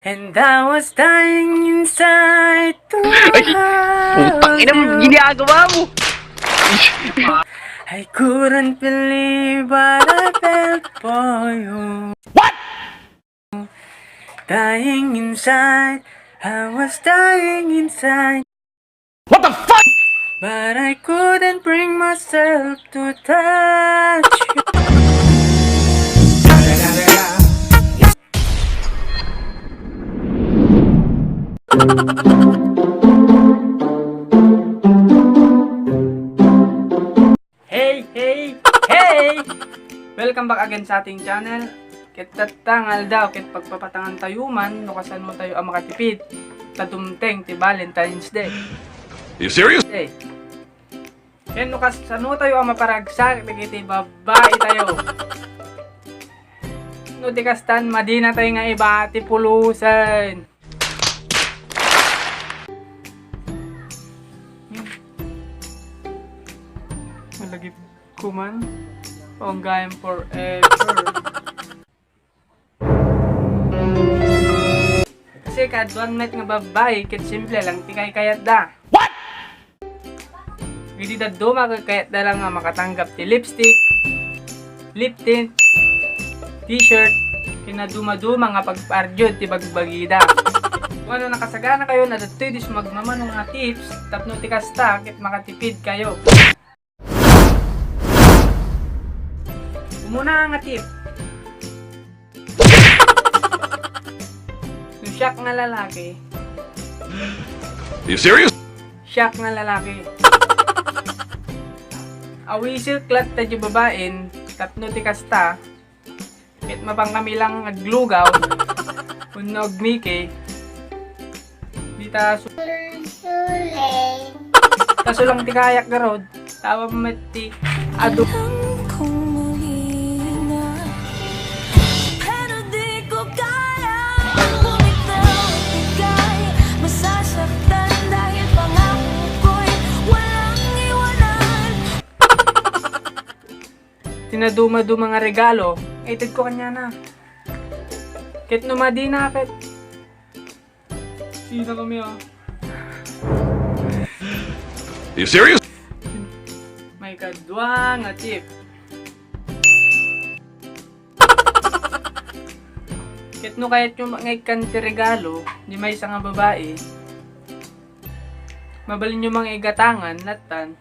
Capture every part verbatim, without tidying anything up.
And I was dying inside to Ay, putang ina mo, ginagawa mo! I couldn't believe what I felt for you. What? Dying inside, I was dying inside. What the fuck? But I couldn't bring myself to touch you. Hey, hey, hey! Welcome back again sa ating channel. Ket tatta nga aldaw, ket pagpapatangan tayo man no kasano tayo a makatipid ta dumteng ti Valentine's Day. You serious? Day. Ken no kasano tayo a maparagsak dagiti babbai tayo. No di kastan, madina tayo nga iba ti pulusen. Malagip ko man. Paunggayan forever. Kasi kaduan met nga babbai, ket simple lang ti kaykayatda. What? Idi dadduma, kaykayatda lang nga makatanggap ti lipstick, lip tint, t-shirt, ken nadumaduma nga pagpardiod ti bagbagida. Kung ano nakasagana kayo, na datoy di sumagmamano nga tips, tapno ti kasta, ket makatipid kayo. Umuna nga tip. No siak nga lalaki. You serious? Siak nga lalaki. Awisek latta di babaen, tapno ti kasta, ket mapang kami lang aglugaw, wenno agmiki, dita su-, ta sulang ti kayak garud, tawag met ti adu. Pero di ko kaya bumitaw at bigay. Masasaktan dahil pangako ko'y walang iwanan. Ti naduma-duma nga regalo, ited ko kaniana. Ket no madina, ket sina kami, ah. You serious? May kadua nga tip. Ket no kayatyo nga ikkan ti regalo di maysa nga babai, mabalinyo mangigatangan lattan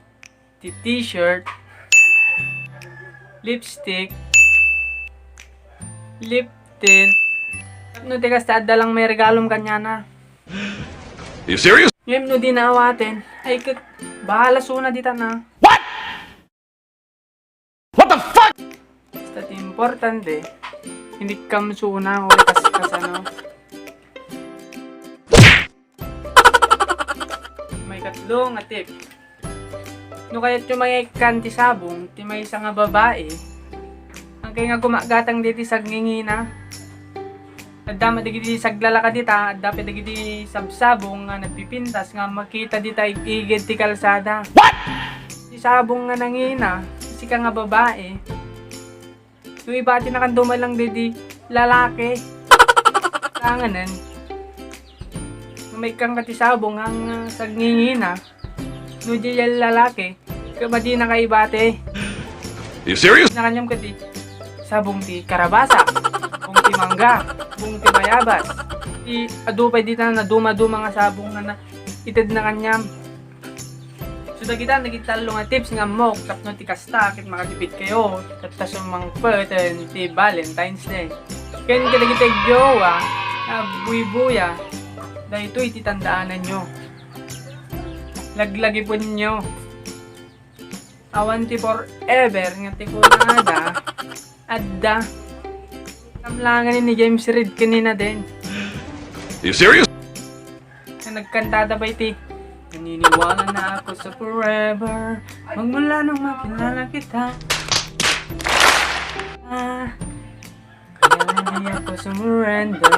ti t-shirt, lipstick, lip tint. No ti kasta, adda lang may regalom kaniana. You serious? Ngem no di naawaten, ay ket, bahala suna dita na. What? What the fuck? Basta ti importante, inikkam suna, o kas-, kasano. May katlo nga tip. No kayatyo mangikkan ti sabong ti maysa nga babai, agingga nga gumagatang diti sagngingina. Adda met dagiti saglalaka dita, adda pay dagiti sabsabong nga nagpipintas nga makita dita ig-igid ti kalsada. What? Ti sabong nga nangina, sika nga babai, no ibatinakan dumalang didi lalaki. Tanganen. Nga maikkan ka ti sabong nga, ah, sagngingina. No di lalaki, ket madina ka ibati. You serious? Nakaniam ket ti sabong ti karabasa, sabong ti mangga, sabong ti bayabas. Ti adu pay dita naduma-duma nga sabong nga na, ited na kaniam. So, dagita, dagiti tallo nga tips nga ammok tapno ti kasta, ket makatipid kayo, tapno sumangpet ti Valentine's Day. Ken kadagiti agjowa, agbuy-buya, daytoy ti tandaananyo. Laglagipenyo. Awan ti forever nga ti kunada, adda. Kamlangan ni James Reid kanina din. You serious? Nga nagkantada pa iti, "Naniniwala na ako sa forever, magmula nung makilala kita. Ah, kaya hindi ako sumurrender,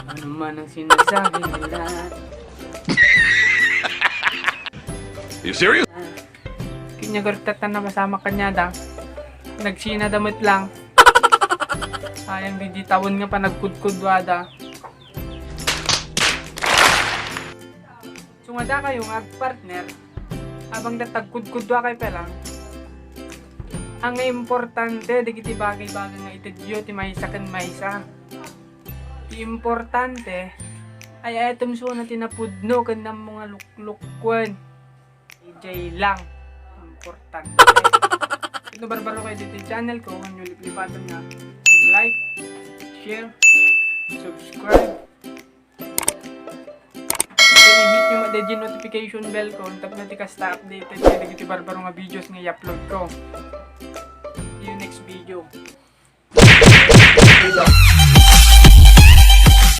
ano man ang sinasabi nila." You serious? Kinyagartatan na masama kanyada. Nagsina damit lang. Sayang di di taon nga panagkudkudwada. Kung adda kayo nga agpartner, abang da tagkudkudua kayo pa lang, ang importante dagiti bagay-bagay nga itedyo ti maysa ken maysa. Ti importante, ay-ayatem suana ti napudno ken nammo nga luklukkuen. Ijay lang. Importante. No barbaro kayo dito yung channel ko, huwag niyo liplipaton nga like, share, subscribe. Then i-hit niyo man daydi notification bell ko, tapno ti kasta updated kayo dagiti barbaro nga videos nga i-upload ko. See you next video.